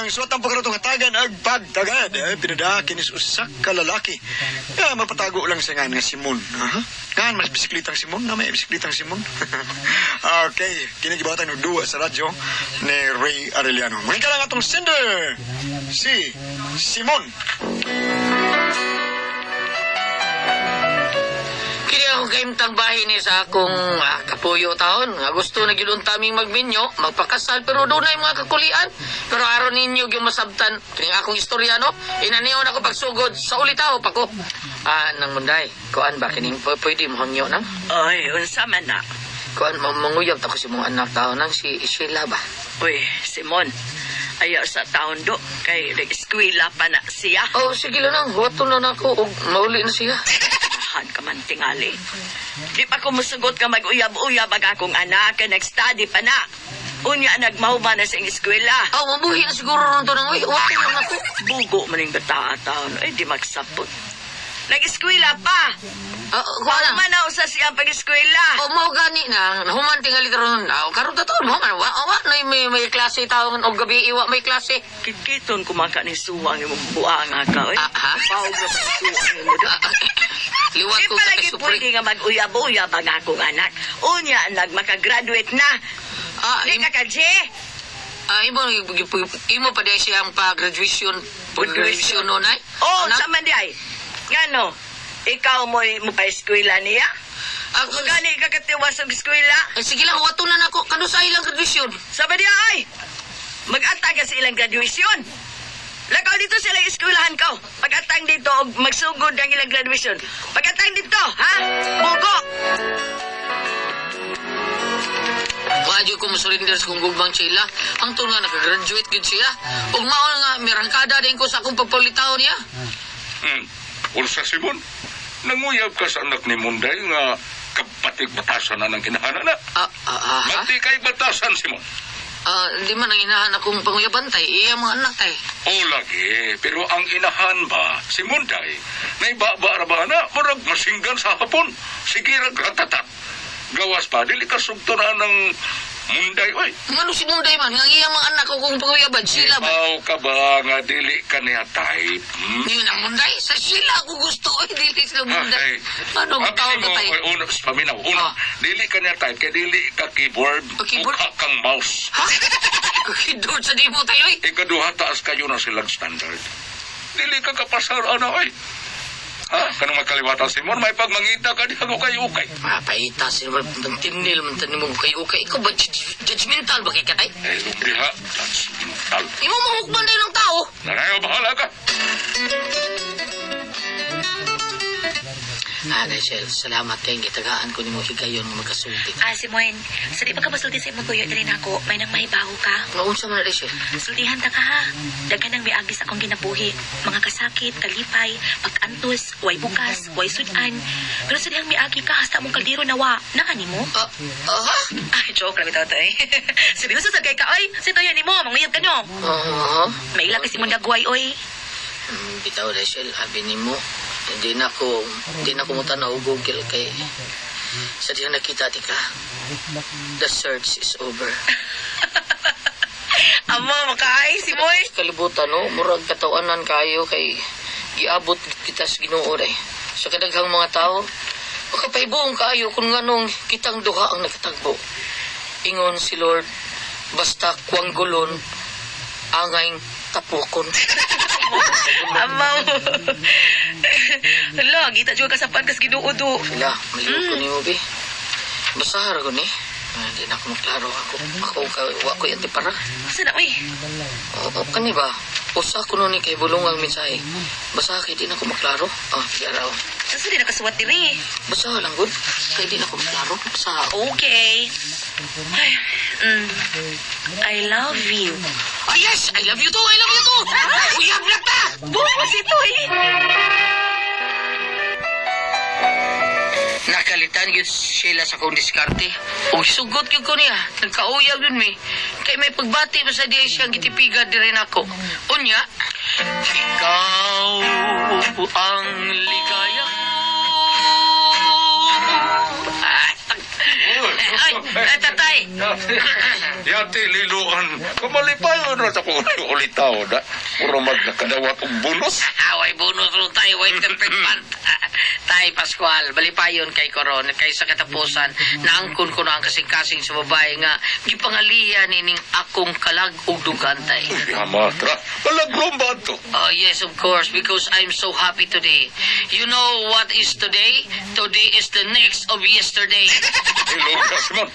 Ang suwatang pagkarutong hatagan ag pagtagad, eh, pinada kinis usak ka lalaki. Ya, mapatago lang sa nga Simon. Aha. Ngan, mas bisiklitang Simon. Na may bisiklitang Simon. Okay, kinigibatan ng duwa sa radyo ni Ray Arellano. Mungkin ka lang atong sender, si Simon. Kini ako kaimtang bahin ni sa akong kapuyo taon. Nga gusto na gyud taming magminyo, magpakasal, pero dunay mga kakulian. Pero aron ninyo gyud masabtan kining akong istorya, no? Inaniyon ako pagsugod sa ulitaw pa ko. Ah, nang munday, kuan ba kining pwede mo hangyo nang? Oy, unsa man na? Kuan manguyab ta ko si mong anak taon nang si Sheila ba? Uy, Simon, ayaw sa taon do, kay nag-eskwela pa na siya. Oh, sige lang nang, huwaton na nako og mauli na siya. Tahan ka man tingali. Di pa ko musugot ka mag-uyab-uyab ang akong anak, kay nag-study pa na. Unya, nagmahuman na sa iyang eskwela. Oh, mabuhi na siguro ron to nang uy, huwaton na nako. Bugo man yung bataa taon, ay di magsapot. Nag-eskwela pa! Ah, kuan na. Human na usa siyang pag-eskwela. O mao gani na human tingali karon na karon ta taon human wa wa na may klase taon og gabi iwa may klase. Kikiton kumaka ni suwang imong buanga ka, oy. Ah, ha? Bawag na sa suwang imo do. Ah, ah, liwat Di ko pa sa lagi supri. pwede nga mag-uyab-uyab ang akong anak. Unya, nagmakagraduate na. Ah, Di ka ka, Jay? Ah, imo imo pa di siyang pa-graduation pag-graduation noon ay. Oo, Anak? sa man di ay. Ngano, ikaw mo'y mo pa-eskwela niya? Ah, Gani ka katiwas og eskwela? eh, sige lang, wato na nako kanu sa ilang graduation. Sabi niya ay, mag-atang ka sa ilang graduation. Lakaw dito sa ilang eskwelahan ko. Pag-atang dito, og magsugod ang ilang graduation. Pag-atang dito, ha? Bugo! Wa jud ko mosurrender sa kong gugmang Sheila. Ang nga nakagraduate gud siya. Ug mao nga mirangkada din ko sa akong pagpulitaw niya. Unsa, Simon? Nanguyab ka sa anak ni Munday nga kapatig batasan na ng inahanan na. Ah, ah, ah, ha? Mati kay batasan, Simon. Ah, di man ang inahan akong panguyaban tay. Iya mga anak tay. O lagi, pero ang inahan ba, si Munday, naibaba ra ba na, murag masinggan sa hapon. Sige ra gratatat. Gawas pa, dili ka sugto na ng Munday, oy. Ngano si Munday man, nga iya mga anak ko kung panguyaban, sila ba? Ibaw ka ba nga dili ka niya type? Hmm? Yun ang Munday, sa sila ako gusto. Ay, dili sila Munday. Ay. Ano, Abi tawag mo, ka tay? oy, Una, paminaw, una. Ah. Dili ka niya type, kay dili ka keyboard, O, keyboard? mukha kang mouse. Ha? Keyboard sa di mo tayo, eh. Ikaduha, taas kayo na silang standard. Dili ka kapasar, ano, oy. Ha? Kanong magkaliwatan, Simon, may pagmangita ka diha ko kay ukay. Ah, paita, sino ba, tinil, man tanin mo kay ukay. Ikaw ba, judgmental ba kay katay? Eh, diha, judgmental. Imo mahukman din ng tao. Narayo, bahala ka. Ah, Rachel, salamat kay gitagaan ko nimo higayon nga magkasulti. Ah, Simon, sa di pa ka masulti sa imong tuyo diri nako, may nang mahibaw ka. Nga unsa man, Rachel? Sultihan ta ka ha. Daghan ang miagi sa akong ginabuhi. Mga kasakit, kalipay, pag-antos, way bukas, way sudan. Pero sa dihang miagi ka, hasta mong kaldero nawa. Naa nimo? Ah, ah, ha? Ay, joke lang ito, tay. Seryoso sa kay ka, oy. Sa tuyo nimo, manguyab ka no. Ah, Maila kasi mong dagway, oy. Bitaw, Rachel, abi nimo. Hindi na ko mutanaw Google kay sa dihang nakita ti ka. The search is over. Amo, makaay, si Boy. Kalibutan, no? Murag katawanan kayo kay giabot kita sa Ginoo day. Sa kadaghang mga tao, makapahibuong kaayo kung nganong kitang duha ang nakatagbo. Ingon si Lord, basta kwang gulon, angay tapukon. Amo. Hala, kita juga kasapan kas Ginoo do. Sila, maliw ko nimo bi. Basahar ko ni. Hindi na ako maklaro. Ako, ka, wa ko yung para. Asa na, oy? Oo, kani ba? Usa ko nun ni kay bulungang mensahe. Basa kay di na ko maklaro. Ah, di araw. Asa di nakasuwat diri? Basa lang gud. Kay di na ko maklaro. Basa. Okay. Ay, I love you. Ah, yes! I love you too! I love you too! Uyab na ta! Bukas ito eh. Nakalitan yun sila sa kong diskarte. O sugot yun ko niya. Nagkauyab yun mi. Kay may pagbati pa sa diya siyang gitipiga di rin ako. Unya, ikaw ang ligaya ko. Ay, ay, tatay. Yati liluan. Kamalipayon na sa kung ulitaw na. Puro magnakadawat og bonus. Away bonus ron tayo, way perfect month. Tay Pascual, balipayon kay Koron, kay sa katapusan, naangkon ko na ang kasing-kasing sa babae nga gipangalian ining akong kalag ug dugan, tay. Uy, hamatra. Palagrom ba ito? Oh, yes, of course, because I'm so happy today. You know what is today? Today is the next of yesterday. Hello ka, Simon.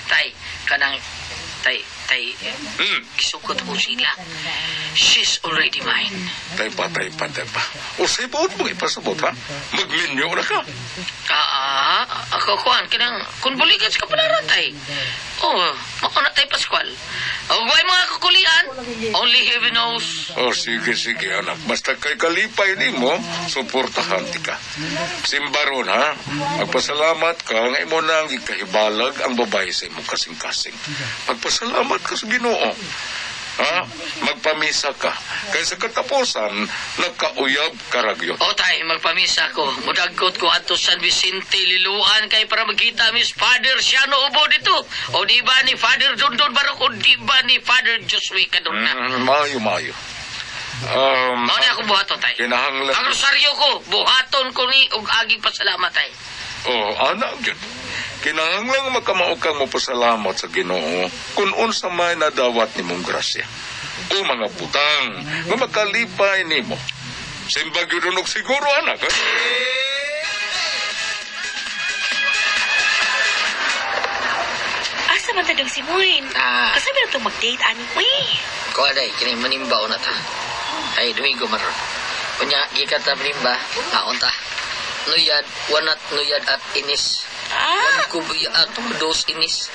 Tay, kanang, tay, tay, gisukot ko sila. She's already mine. Tay pa, tay pa, tay pa. O sibot mo, ipasabot ha? Magminyo na ka. Ah, ako kuan kinang kun bulikan sa kapalaran tay. Oh, mao na tay Pascual. Og way mga kakulian, only heaven knows. O sige, sige anak. Basta kay kalipay ni mo, suportahan ti ka. Simbaron ha, magpasalamat ka nga imo nang gikahibalag ang babae sa imong kasing-kasing. Magpasalamat ka sa Ginoo. Ha? Magpamisa ka. Kay sa katapusan, nagkauyab ka ra gyud. O tay, magpamisa ko. Mudagkot ko adto San Vicente Liluan kay para magkita mis Father Siano Ubo dito. O di ba ni Father Dondon Barok o di ba ni Father Josue Cadorna? Mayo, mayo. Mao ni akong buhaton tay. Kinahanglan. Ang rosaryo ko, buhaton ko ni og aging pasalamat tay. Oh, anak gyud. Kinahanglan makamao kang mopasalamat sa Ginoo kung unsa may nadawat nimong grasya. O mga butang nga makalipay nimo. Simbag gyud og siguro anak. Ha? Asa man ta dong si Moin? Ah. Kasi meron itong mag-date, ani. Uy, Kuha day, kini manimba na ta. Ay, Domingo maron. Unya, gikan ta manimba, naon ta. Nuyad, wanat nuyad at inis. Ah, Wan kubuya at dos inis.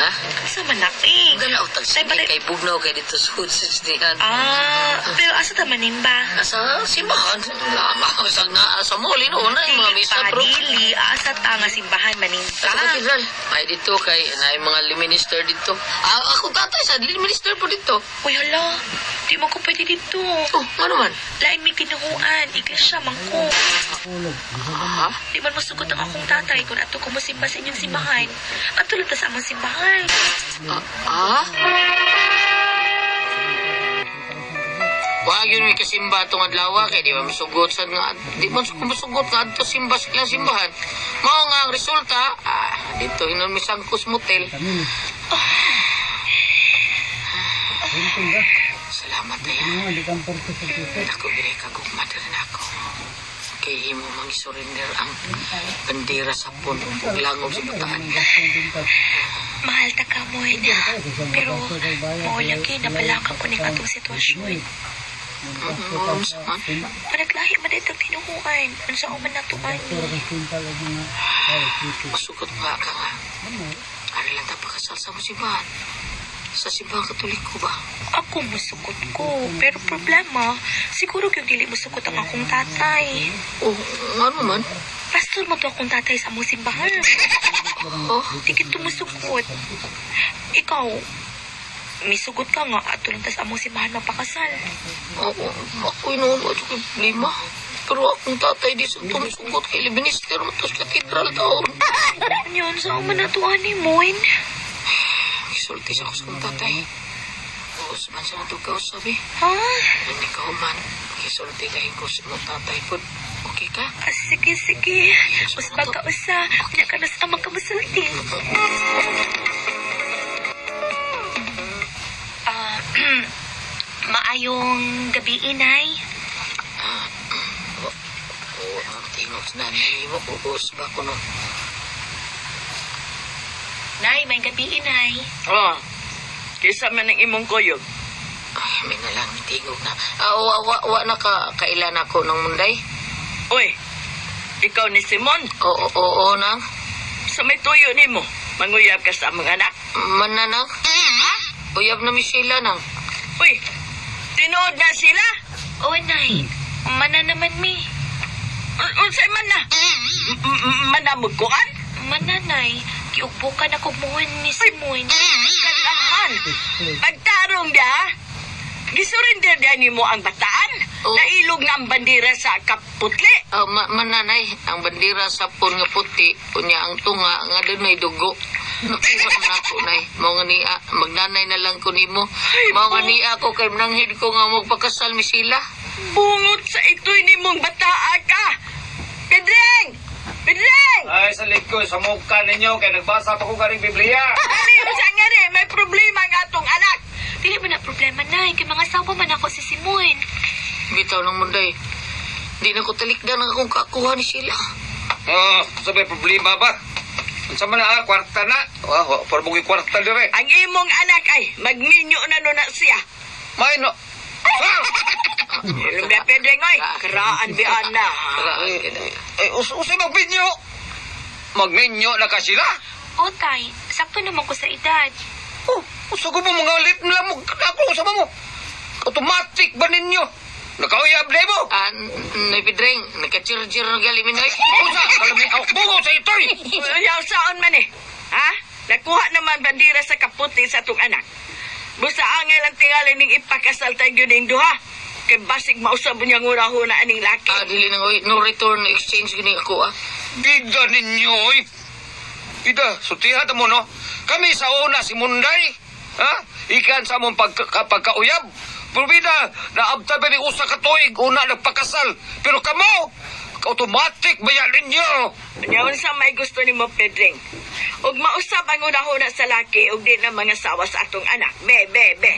Ha? asa man na, eh. Ganaw tag Tay, sige balik- kay bugnaw kay dito sa sisnihan. Ah, pero asa ta manimba? Sa simbahan, lama sa na sa mall noon na yung mga misa bro. Dili, asa ta nga simbahan manimba. Sa katedral, ay dito kay na yung mga minister dito. Ah, ako tatay sa minister po dito. Uy, hala, di mo ko pwede dito. Oh, ano man? Lain may tinuhuan, iglesia man ko. Ha? Di man masugot ang akong tatay kung ato ko mosimba sa inyong simbahan. Ato lang ta sa among simbahan. Ah? Wag yun may kasimba itong adlaw kay di ba masugot sa nga di man masugot nga adto simba sa ilang simbahan. Mao nga ang resulta, dito hinon mi sangkos motel. Salamat ay. Dako gire ka gugma diri nako. Kay imo mang surrender ang bandera sa pun ug langog sa bataan. Mahal ta ka mo, pero mao lagi napalaka ko ning atong sitwasyon. Unsa man? Panaglahi man itong tinuhuan. Unsa man nato ani. Masugot nga ka nga. Ari lang ta pakasal sa simbahan. Sa simbahan Katoliko ba? Ako musukot ko, pero problema, siguro yung dili musukot ang akong tatay. Oh, ngano man? Pastor mo to akong tatay sa among simbahan. Oh, Di kito musukot. Ikaw, misugot ka nga ato lang tas among simbahan magpakasal. Oo, ako'y noon wala ko'y problema. Pero akong tatay di sa tumusugot kay minister mo tos katedral taon. Yun, sa man nato ani mo. Isulti sa ako sa akong tatay. Usman sa natugkaw sabi. Ha? Hindi ka human. Isulti kayo ko sa imong tatay po. Okay ka? Ah, sige, sige. Usbag ka usa. Unya ka na sa amang kamusulti. Ah, maayong gabi, inay. Oo, ang tingog sa nanay mo. Uusba ko no. Nay, may gabi, inay. Oh, kisa man ang imong kuyog. Ay, may na lang, tingog na. Ah, wa na ka, kailan ako ng munday? Uy, ikaw ni Simon, Oo, oo, oo, nang. sa may tuyo nimo, manguyab ka sa among anak. Mananang. Uyab na mi sila nang. Uy, tinuod na sila. Oo, nay. Mana naman mi. Unsay man na? Manamugkuan? Mananay, giugbukan ako muhon ni Simon. Kalahan. Pagtarong da, gisurrender da nimo ang bataan. Oh. Nailog na ang bandera sa kaputli. Oh, mananay, ang bandera sa pun nga puti, unya ang tunga nga dunay dugo. Nakuha na ako, nay. Mao nga niya, magnanay na lang ko nimo. Mao nga niya ako kay nanghid ko nga magpakasal mi sila. Bungot sa ito'y nimong bataa ka. Pedring! Pedring! Ay, sa likod, sa mukha ninyo, kay nagbasa pa ko garing Biblia. Dali sa nga rin, may problema ang atong anak. Dili man na problema, Nay. Kay mga asawa man ako si Simon. Bitaw ng munday. Di na ko talikdan ang akong kakuha ni sila. Oh, sa may problema ba? Unsa man na, kwarta na. Oh, por mo kwarta dire. Ang imong anak ay magminyo na no na siya. May no. Ah! Lumbia Pedring oy, karaan bian na. Ay, usay magbinyo. Magminyo na ka sila. O, Tay, sakto naman ko sa edad. Oh, usa ko mo mga lip nila mo. Ako, usa mo. Automatic ba ninyo? Nakauyab na mo. Ah, Nay Pedring, nagka-chir-chir na gali mi, Nay. Usa, kalami, oh, bungo sa itoy. Yaw saon man eh. Ha? Nakuha naman bandira sa kaputi sa atong anak. Busa angay lang tingali ning ipakasal tayo yun ning duha. Kay basig mausab niya ngurahuna aning laki. Ah, dili na oy, no return exchange gini ako ah. Bida ninyo, oy. Bida, sutihan mo, no? Kami sa una si Munday. Ha? Ikan sa among pagkauyab. Pero bida, naabta ba ni usa ka tuig, una nagpakasal. Pero kamo, automatic ba yan ninyo? Nya unsa may gusto nimo Pedring? Ug mausab ang unahuna sa laki ug di na mga sawa sa atong anak. Be be be.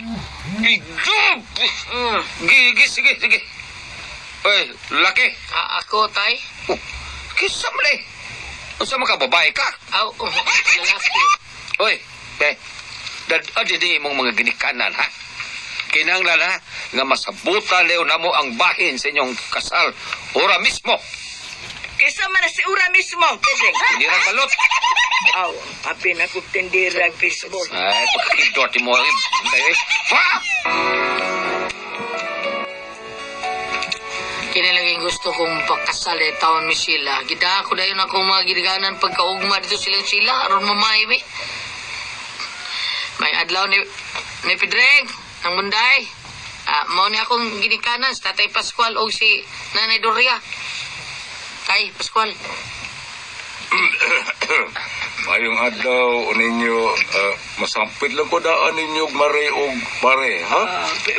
Bida! Mm. Gigi, sige, sige. Oy, laki. Ah, ako, tay. Oh, kisa man eh. Unsa man ka, babae ka? Aw, oh, lalaki. Oy, be. Dad di imong mga ginikanan, ha? Kinahanglan ha, nga masabutan leo namo ang bahin sa inyong kasal. Ora mismo. Kaysa man na si ura mismo, Pedring. Tindirang balot. Aw, apin ako tindirag baseball. Ay, pagkakidot mo. Eh, ha? Kinalaging gusto kong pakasal eh, taon mi sila. Gida ako dayon akong mga giniganan pagkaugma dito silang sila. Aron mamay mi. May adlaw ni Pedring, ng Munday. Ah, mao ni akong ginikanan si Tatay Pascual o si Nanay Doria. Tay Pascual. Mayong adlaw ninyo, masampit lang ko daan ninyo mare og pare, ha?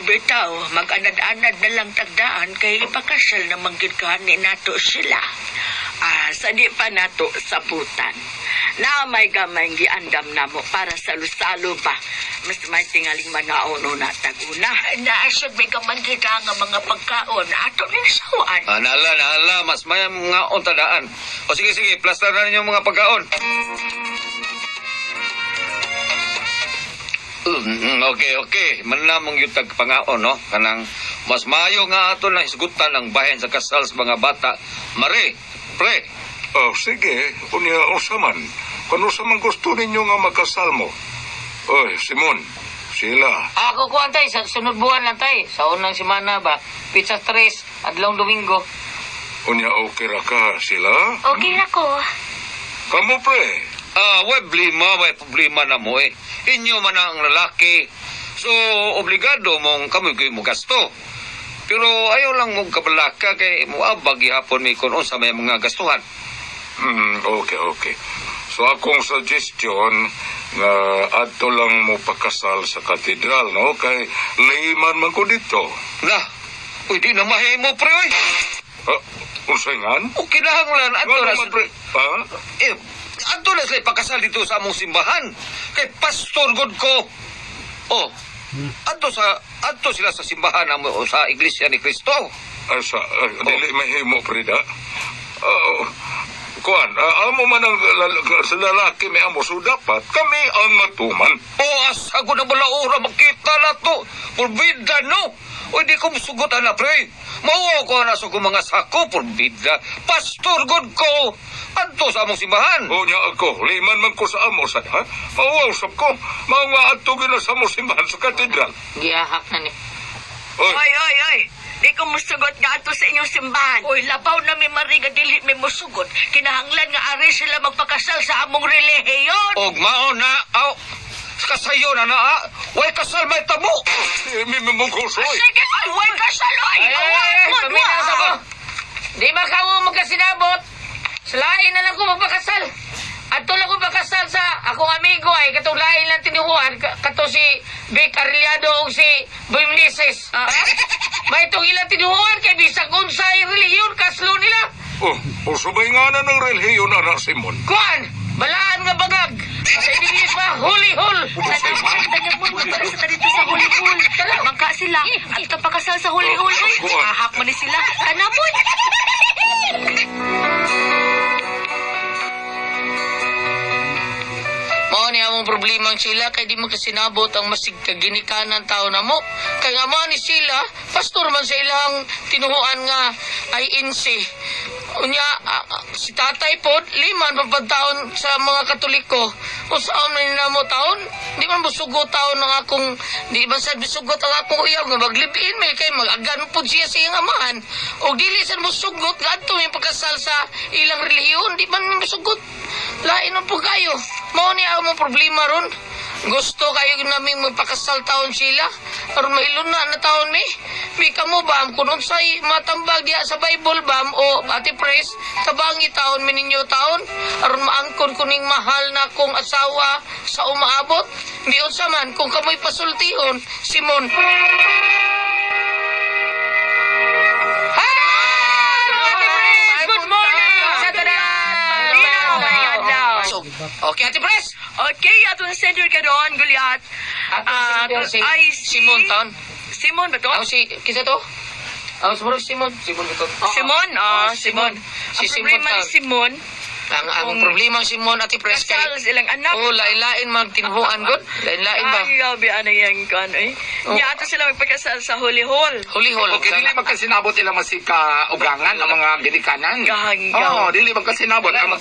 Bitaw, mag-anad-anad na lang tagdaan kay ipakasal na manggid ni nato sila. Ah, sa di pa nato sabutan. Na may gamay giandam namo para salo-salo ba. Mas may tingaling manaon na taguna. Naasad may gamay kita nga mga pagkaon. Ato ning sawaan. Ah, naala, naala. Mas maya mga ontadaan. O sige, sige. Plaster na ninyo mga pagkaon. Okay, okay. Manlamong yung tagpangaon, no? Kanang mas mayo nga ato na hisgutan ang bahin sa kasal sa mga bata. Mare, pre. Oh, sige, unya unsa man. Kano sa man gusto ninyo nga magkasal mo? Oy, Simon, sila. Ako kuan tay sa sunod buwan lang tay. Sa unang semana ba, pizza 3 adlong Domingo. Unya okay ra ka sila? Okay na ko. Kamo pre. Ah, way problema na mo eh. Inyo man ang lalaki. So, obligado mong kami kayo mo gasto. Pero ayaw lang mong kabalaka kay moabag gihapon mi kung unsa may mga gastuhan. Okay, okay. So akong suggestion nga adto lang mo pakasal sa katedral, no? Kay layman man ko dito. Na, uy, di na mahimo pre oy. Ah, unsay ngan? O kinahanglan adto Ngano na man pre? Ha? Eh, adto na sila ipakasal dito sa among simbahan. Kay pastor god ko. Oh, adto sila sa simbahan amo o sa iglesia ni Kristo. Ay, sa, dili mahimo pre da. Kuan, amo man ang sa lalaki may amo, so dapat kami ang matuman. O asa ko na balaura makita na to. Purbida no. O di ko musugot ana pre. Mauwaw ko na sa kong mga sako purbida. Pastor god ko. Adto sa among simbahan. O niya ako, liman man ko sa amo sa ha? Mauwaw sab ko. Mao nga adto gyud sa among simbahan sa katedral. Gihahak na ni. Oy, Oy, oy, oy. Di ko musugot nga ato sa inyong simbahan. Oy, labaw na mi Marie nga dili mi musugot. Kinahanglan nga ari sila magpakasal sa among relihiyon. Og mao na aw kasayo na naa. Way kasal may tabo. Mi mong kusoy. Sige, oy, way kasal oy. Ay, Awan mo, paminaw sa ko. duha. Di ba kawo magkasinabot? Sa lain na lang ko magpakasal. Adto lang ko pakasal sa ako akong amigo ay katong lain lang tinuhuan kato si Vic Arellano ug si Boy Meneses. Ah. May itong ilang tinuhuan kay bisag unsay relihiyon kaslo nila. Oh, usabay nga na ng relihiyon anak Simon. Kuan, balaan nga bangag. Sa English ba, holy hole. Tanamon, magpara sa dito sa Holy Hall. Mangka sila. At kapakasal sa Holy Hall. Uy, ahak mo ni sila. Tanamon! Mao ni among problema ang sila kay di makasinabot ang masig kaginikanan tao na mo. Kay nga mao ni sila, pastor man sa ilang tinuhuan nga INC. Unya, si tatay pod, liman papad taon sa mga Katoliko. Usaon man ni namo taon, di man musugot taon ang akong, di man sad musugot ang akong uyab nga maglibin may kay mag-agan pod siya sa iyang amahan. O dili sad musugot ngadto may pagkasal sa ilang relihiyon, di man musugot. Lain man po kayo. Mao ni ang problema ron. Gusto kayo namin magpakasal taon sila. Aron mailuna na taon mi. Mi kamo bam kung unsay matambag diha sa Bible bam o Ate Pres, tabangi taon mi ninyo taon aron maangkon kuning mahal na kong asawa sa umaabot. Di unsa man kung kamoy pasultihon, Simon. Hi! Ate Pres! Good morning! Sa tanan! Okay, Ate Pres! Okay, atong sender ka doon, Goliath. Atong sender si ay, si Simon taon. Simon ba to? Ako si, kisa to? Ako si Simon. Simon ito. Simon, ah, Simon. Si Ang Simon problema ni taon. Simon, Ang Kung problema ang Simon Ate Pres kay kasal silang anak. Oh, lain-lain magtinhuan god. Lain-lain ba? Ay, grabe, ano yung kuan eh. Oh. Nya ato sila magpakasal sa Holy Hall. Huli hol. Okay, dili magkasinabot ilang masika ugangan ang mga ginikanan. Gahanggaw. Oo, dili magkasinabot. Ang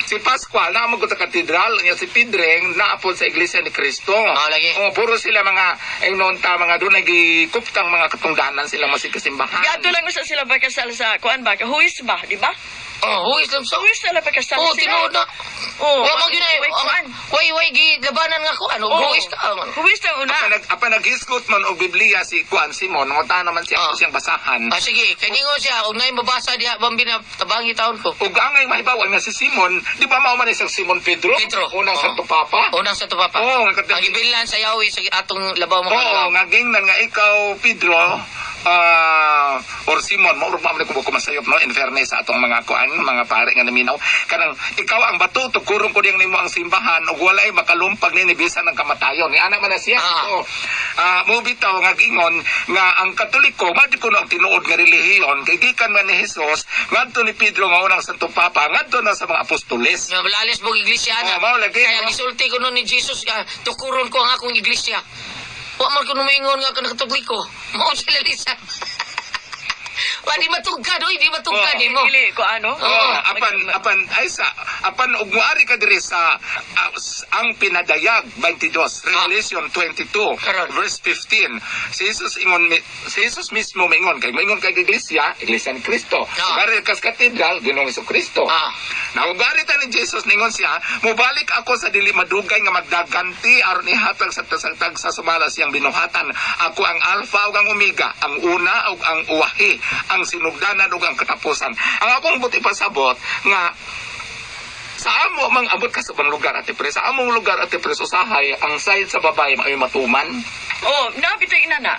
si Pascual naa mo sa katedral, niya si Pedreng naapod sa Iglesia ni Cristo. Ah, lagi. Oh, puro sila mga ingnon ta mga doon nagikuptang mga katungdanan sila masikasimbahan. Gato lang usa sila pagkasal sa kuan ba? Huwis ba, di ba? Oh, huwis lang so. Huwis sila pagkasal Oh, sila. tinuod na. Oh, Wa man gyud ay. way kuan. Way way gi labanan nga ko ano, Oh. huwis ka man. Huwis na una. Apa naghisgot man og Biblia si Kuan Simon, ngota naman siya Ah. siyang basahan. Ah, sige, kay ningon siya og nay mabasa diha bambi na tabangi taon ko. Ug angay mahibaw nga si Simon, di ba mao man isang Simon Pedro? Pedro. Unang Oo. Santo Papa. Unang sa Papa. Oo, Ang gibillan sa Yahweh sa atong labaw mga Oo, nga gingnan nga ikaw Pedro or Simon, maurog man ko ko masayop no in fairness sa atong mga kuan, mga pare nga naminaw. Kanang ikaw ang bato tukurong ko diyang nimo ang simbahan ug walay makalumpag nini bisan ang kamatayon. Ni ana man na siya. Ah. So, mo bitaw nga gingon nga ang Katoliko mao di kuno ang tinuod nga relihiyon kay gikan man ni Jesus ngadto ni Pedro nga unang Santo Papa ngadto na sa mga apostoles. Nga balalis mo iglesia na. Oo, mao lagi, Kaya no? gisulti ko nun ni Jesus, tukuron ko ang akong iglesia. Wa man ko numingon nga kanang Katoliko. Mao sila lisa. Wa di matugkad, oy, di matugkad Oo. mo. Dili ko ano. Oo. Oh, apan apan ay sa apan ug moari ka diri sa ang pinadayag 22 Revelation 22 Karon. verse 15. Si Jesus ingon si Jesus mismo mingon kay moingon kay iglesia, iglesia ni Kristo. Ah. Ugari kas katedral Ginoong Kristo. Ah. Na ugari ta ni Jesus ningon siya, mobalik ako sa dili madugay nga magdaganti aron ihatag sa tasagtag sa sumala siyang binuhatan. Ako ang alpha ug ang omega, ang una ug ang uwahi, ang sinugdanan ug ang katapusan. Ang akong buti pasabot nga sa amo mang abot ka sa ubang lugar Ate Pres, sa among lugar Ate Pres usahay ang side sa babae maayo matuman. Oh, napit ang inana.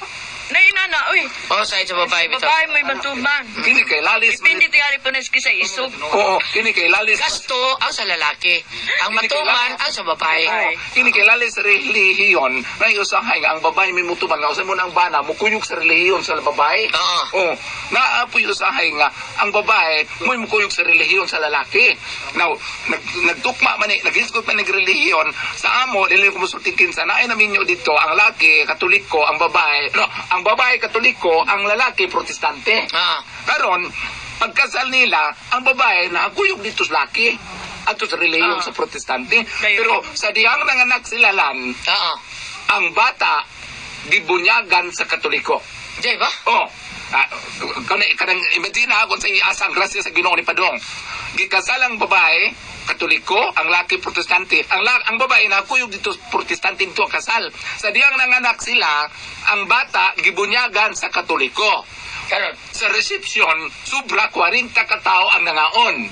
Na inana, uy. Oh, sa sa babae bitaw. Babae mo'y matuman. Kini kay lalis man- Depende tingali po na sa isog. Oo, kini kay lalis. Gasto ang sa lalaki. Ang matuman ang sa babae. Ay. Kini kay lalis sa relihiyon na usahay nga ang babae may mutuman nga usay mo na ang bana mukuyog sa relihiyon sa babae. Oo. Oh, naapoy usahay nga ang babae mo'y mukuyog sa relihiyon sa lalaki. Now, nagtukma man ni, naghisgot man ni relihiyon sa amo dili ko musulti kinsa naay naminyo dito ang laki Katoliko, ang babae. No, ang babae Katoliko, ang lalaki Protestante. Ah. Karon, pagkasal nila, ang babae nakakuyog dito sa laki ato sa relihiyon Ah. sa Protestante. Kayo. Pero sa dihang nanganak sila lan, Oo. ang bata gibunyagan sa Katoliko. Jay ba? Oh, kanang imagine ha, kung sa asa ang grasya sa Ginoo ni Padong. Gikasal ang babae, Katoliko, ang laki Protestante. Ang babae nakuyog dito sa Protestante dito ang kasal. Sa dihang nanganak sila, ang bata gibunyagan sa Katoliko. Karon. Sa reception, sobra 40 katao ang nangaon.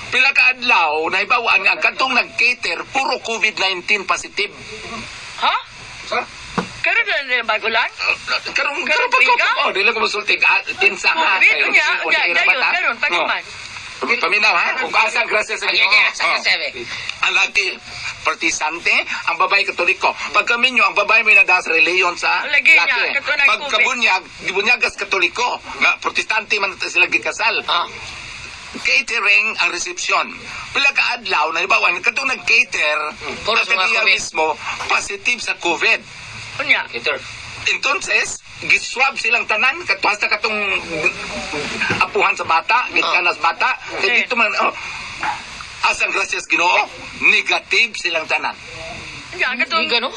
Pila ka adlaw nahibaw-an nga ang kadtong nag-cater puro COVID-19 positive. Ha? Sa? Karon na nila bagulan? Karon Karon karon pa tuiga? ko. Oh, dili ko musulti ah, kinsa ha. COVID, Kayo, unya, o, unya, di ra dayon, ba ta? karon, pagkaman. Oh. Paminaw ha. Kung asa grasya sa Okay, Ginoo. okay, sa Oh. sabi. Ang laki protestante, ang babae Katoliko. Pagka minyo, ang babae may nagdas reliyon sa Lagi niya, laki. kato nag- Pagkabunyag, gibunyagas Katoliko. Nga protestante man sila gikasal. Ah. Catering ang reception. Pila ka adlaw na ibawan katong nag-cater, Puro sa mga ang COVID. mismo positive sa COVID. Unya. Peter. Entonces, giswab silang tanan kato hasta katong apuhan sa bata, gitkanas bata, kay dito man oh, asang gracias Ginoo, negative silang tanan. Unya, katong... Gano?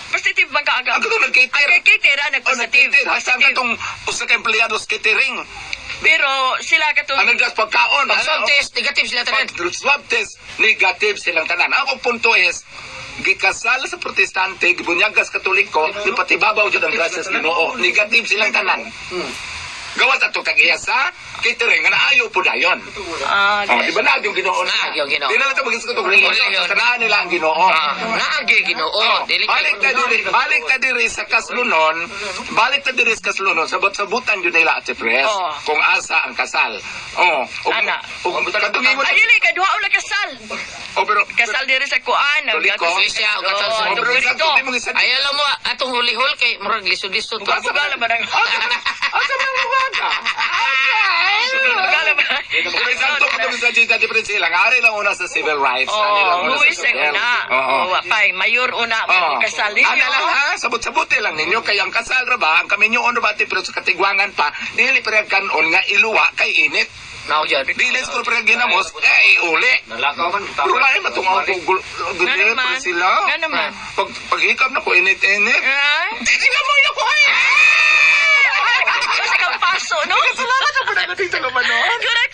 Positive man kaaga. Ang katong nag-cater. Ang cater, ah, Oh, nag-positive. nag-cater. Hasta ang Positive. katong usa ka empleyado sa catering. Pero sila katong... Ang nagdas pagkaon. Pag swab test, negative sila tanan. Pag swab test, negative silang tanan. Ang akong punto is, gikasal sa protestante, gibunyagas Katoliko, di patibabaw jud ang gracias Ginoo. Negative silang tanan. Gawas ato tag-iya sa catering nga naayo po dayon. Ah, Oh, di ba naag yung Ginoo na? Naag yung Ginoo. Di na lang ito maging sa reliyon. Basta naa nila ang Ginoo. Ah, naagi Ginoo. Oh, Dili balik ta diri, balik ta diri sa kaslunon, balik ta diri sa kaslunon, sabot-sabutan yun nila Ate Pres, Oh. kung asa ang kasal. Oh, ug Ana. ug katong ingon. Ay, dili, kay duha wala kasal. Oh, pero Kasal diri sa kuan. ang Toliko. Iglesia, o kasal sa Oh, Oh, pero Toliko. sakto di mo gisan. Ay, alam mo, atong hulihol kay murag lisod-lisod to. Asa Bugala ba ng- Asa ba ang umaga? Bugala ba? Pero sakto ko itong sa Ate Priscilla, nga ari lang una sa civil rights. ari lang Oh, una sa huwis ang civil. una. Oo. Oh, wapay, mayor una, Oo. oh. Kasal ninyo. Ana lang ha, sabot-sabote lang ninyo kay ang kasal ra ba, ang kaminyo ra ba pero sa katigwangan pa, dili pa kanon nga iluwa kay init. Mao jud. Dili siguro pa ginamos, eh iuli. Nalakaw man. Pero lain matungao ko Nga gudili naman. pa sila. Nga naman. Pag paghikam na ko init-init. Ah? Ginamoy na ko ay. Kasi kang paso, no? Salamat ako na natin sa no. Kurang